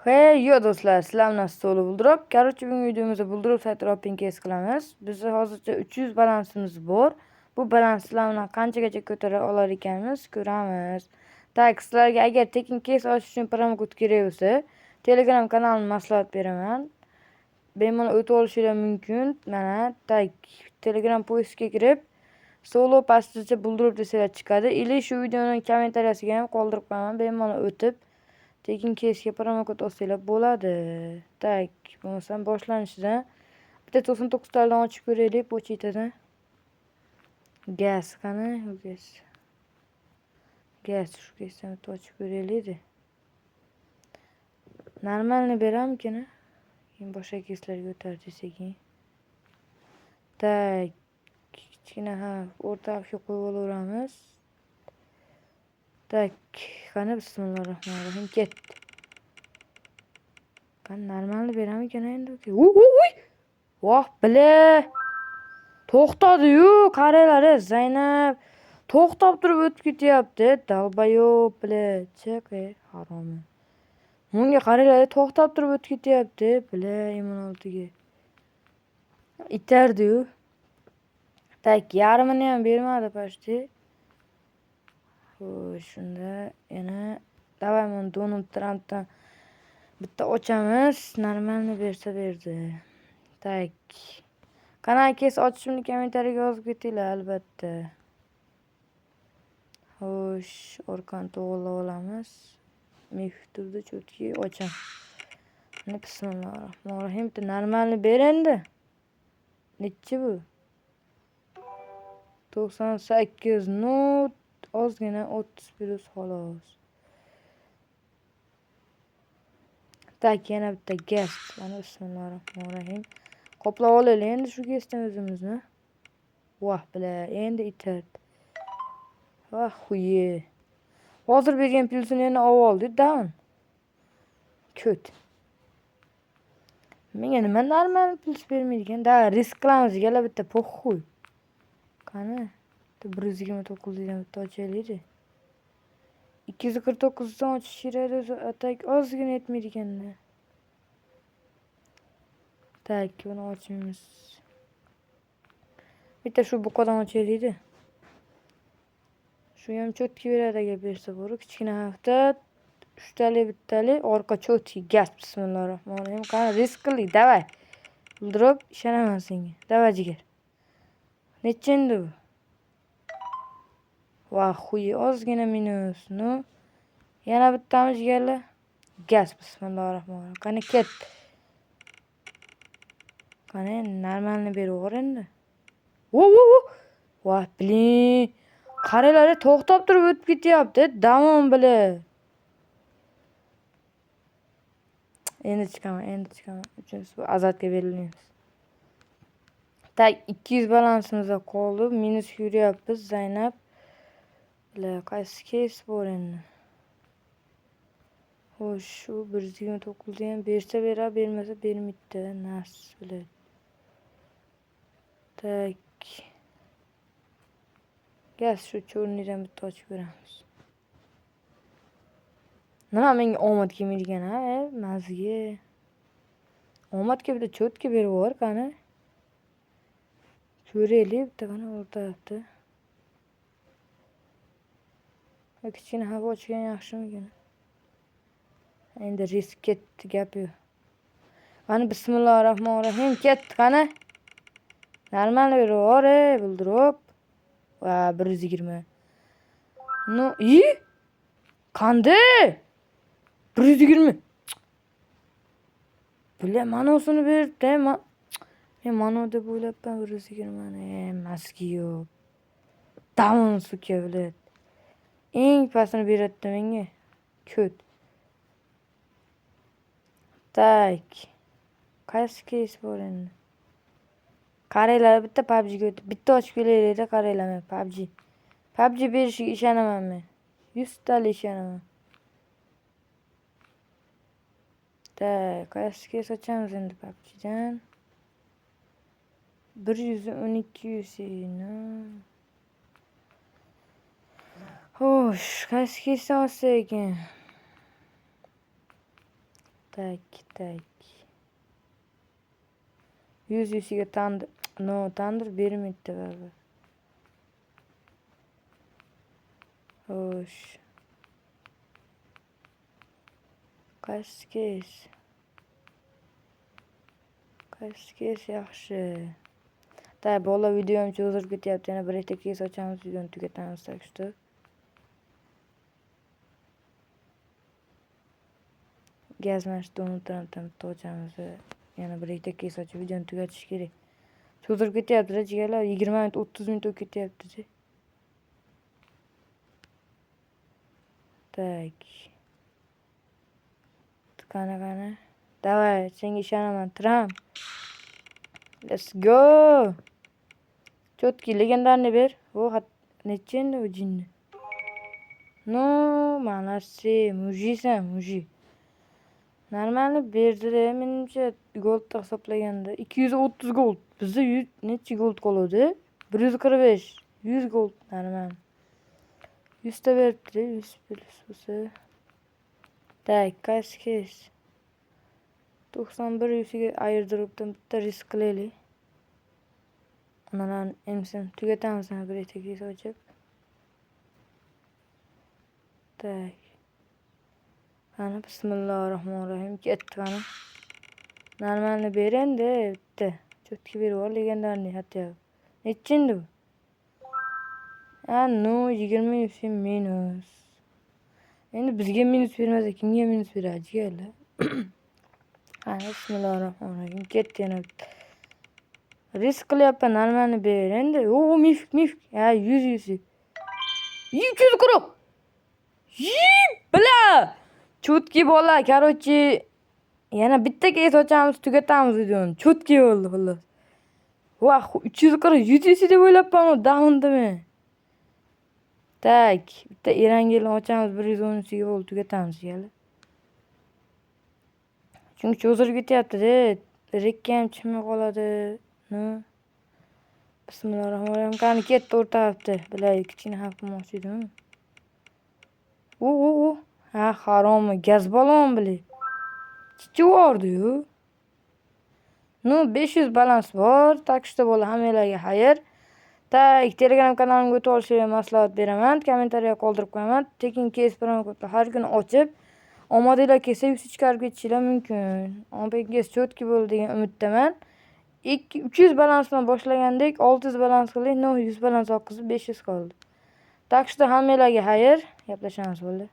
Hey yo do'stlar, sizlar bilan Stoli Buldurib. Короче, bugungi videomizda Buldurib saytida open case qilamiz. Bizda hozircha 300 balansimiz bor. Bu balans sizlar bilan qanchagacha ko'tara olar ekanmiz, ko'ramiz. Так, sizlarga agar tekin case ochish uchun promokod kerak bo'lsa, Telegram kanalimni maslahat beraman. Bemalol o'tib olishinglar mumkin. Mana, так, Telegram поиск ga kirib, solo pastcha Buldurib desanglar chiqadi. Или shu videoning kommentariyasiga ham qoldirib qo'yaman. Bemalol o'tib tekin case'ga promokod olsanglar bo'ladi. Так, bo'lmasam boshlanishidan bitta 99 talidan ochib ko'raylik pochitadan. Gaz qani? Gaz. Gaz shu case'dan bitta ochib ko'raylik-da. Нормальный beramikin? Keyin boshqa case'larga o'tardik sekin. Так, kichkina ha, o'rta hafga qo'yib olaveramiz. Так, qani bismillahirrohmanirrohim ketdi. Qani нормальный beramikin endi? Uy! Voh, бля! To'xtadi-yu, qaranglar, Zaynab. To'xtab turib o'tib ketyapti. Долбоёб, бля, chiq, haromi. Bunga qaranglar, to'xtab turib o'tib ketyapti, бля, M16ga. Itardi-yu. Так, yarmini ham bermadi почти. Xo'sh, shunda yana давай mana Donald Trampdan bitta ochamiz. Нормальный bersa berdi. Так. Qanaqa case ochishimni kommentariyaga yozib ketinglar albatta. Xo'sh, orqani to'g'irlab olamiz. Mif turdi, чётки ocham. Bismillahirrohmanirrohim. Bitta нормальный ber endi. Nechi bu? 98. Ну, ozgina 30 plyus xolos. Так, yana bitta gaz. Mana bismillahirrohmanirrohim. Qoplab olaylik endi shu casedan o'zimizni. Voh, бля, endi itardi. Voh, xuye. Hozir bergan plyusini yana olib oldi, down. Ko't. Menga nima normal plyus bermaydi ekan? Да, risk qilamiz, gala bitta похуй. Qani? Bitta 129 dan bitta ochaylik-da. 249 dan ochish kerak o'zi, а так ozgina yetmaydi ekanda. Так, buni ochmaymiz. Bitta shu buqadan ochaylik-da. Shu ham чётки beradi agar bersa bor. Kichkina hafta uchtali bittali orqa чётки gaz bismillahirrohmanirrohim. Qani risk qildik, давай. Buldurib ishonaman senga. Давай jigar. Necha endi bu? Va xuy, ozgina minus. Ну, yana bittami jigarlar? Gaz bismillahirrohmanirrohim. Qani ketdi. Qani нормальный berib yubor endi. Vo vo vo. Voh, блин. Qaranglar, to'xtab turib o'tib ketyapti. Davom бля. Endi chiqaman, endi chiqaman. Uchinchisi bu azartga berilmaymiz. Так, 200 balansimiz qoldi. Minus yuryapmiz, Zaynab. Бля, qaysi case bor endi? Xo'sh, shu 129 ham bersa beradi, bermasa bermaydi. Nas, бля. Так. Gaz shu чёрный dan bitta ochib ko'ramiz. Nima menga omad kelmaydigan ha, maziga. Omad kelibdi, чётки berib yubor qani. Ko'raylik bitta qani o'rtayapti. Kichkina havo ochgan yaxshimikan? Endi risk ketdi, gap yo'q. Qani bismillahirrohmanirrohim ketdi qani. Normal berib yubor, ey, Buldurib. Va 120. Ну, i? Qanday? 120. Бля, manosini beribdi, men mano deb o'ylabman 120 ni. E, maski yo'q. Down сука, блядь. Eng pastini beryapti menga. Ko't. Так. Qaysi case bor endi? Qaranglar, bitta PUBGga o'tib, bitta ochib kelaylik-da, qaranglar men PUBG. PUBG berishiga ishonaman men. 100 tali ishonaman. Так, qaysi case ochamiz endi PUBGdan? 112 yuz. Xo'sh, qaysi casedan ochsak ekan? Так, так. 100 UC'ga Thunder. No, Thunder bermaydi baribir. Xo'sh. Qaysi keys? Qaysi keys yaxshi? Так, bola videom cho'zilib ketyapti. Yana bir ikkita keys ochamiz, videoni tugatamiz, так что. Gaz mana shu Donald Trumpdan bitta ochamiz. Yana bir ikkita keys ochib videoni tugatish kerak. Cho'zilib ketyapti-da, jigarlar. 20 minut, 30 minut o'tib ketyapti. Так. Qani, qani. Давай, senga ishonaman, Tramp. Let's go. Чёткий легендарный ber. O, necha endi u jinni? Ну, молодцы, mujiysan, mujiy. Нормально berdi-da, menimcha goldda hisoblaganda 230 gold. Bizda 100 necha gold qoladi? 145. 100 gold нормально. 100 ta beribdi, 100 plyus bo'lsa. Так, qaysi keys? 91 UC'ga airdropdan bitta risk qilaylik. Onalarni emsin. Tugatamiz mana bir ikkita keys ochib. Так. Qani, bismillahirrohmanirrohim. Ketdi qani. Нормально ber endi bitta. Чётки berib yubor, легендарный хотя бы. Necha endi bu? A, ну, 20 UC minus. Endi bizga minus bermasa kimga minus beradi, jigarlar? Qani, bismillahirrohmanirrohim. Ketdi yana bitta. Risk qilyapman, нормально ber endi. O, мифик, мифик. Ha, 100 UC. 240. Yip, бля! Чёткий bola, короче, yana bitta keys ochamiz, tugatamiz videoni. Чёткий bo'ldi xullas. Vah, 340 100 UC deb o'ylabman, daunda men. Так, bitta Erangelni ochamiz, 110 UCga bo'ldi, tugatamiz, jigarlar. Chunki cho'zilib ketyapti-da. Rekka ham chiqmay qoladi. Ну. Bismillahirrohmanirrohim. Qani ketdi o'rta hafta. Bilay, kichkina xavf qilmoqchi edim. U, u, u. Ha, haromi, gaz balon bile. Chichib yubordi-yu. Ну, 500 balans bor. Так что bola, hammanglarga xayr. Так, Telegram kanalimga o'tib olishinglarni maslahat beraman. Kommentariya qoldirib qo'yaman. Tekin keys promokodni har kuni ochib, omadinglar kelsa UC chiqarib ketishinglar mumkin. Tekin keys чёткий bo'ldi degan umiddaman. 2 300 balans bilan boshlagandik, 600 balans qildik, но 100 balans oqqizib 500 qoldi. Так что hammanglarga xayr. Gaplashamiz bo'ldi.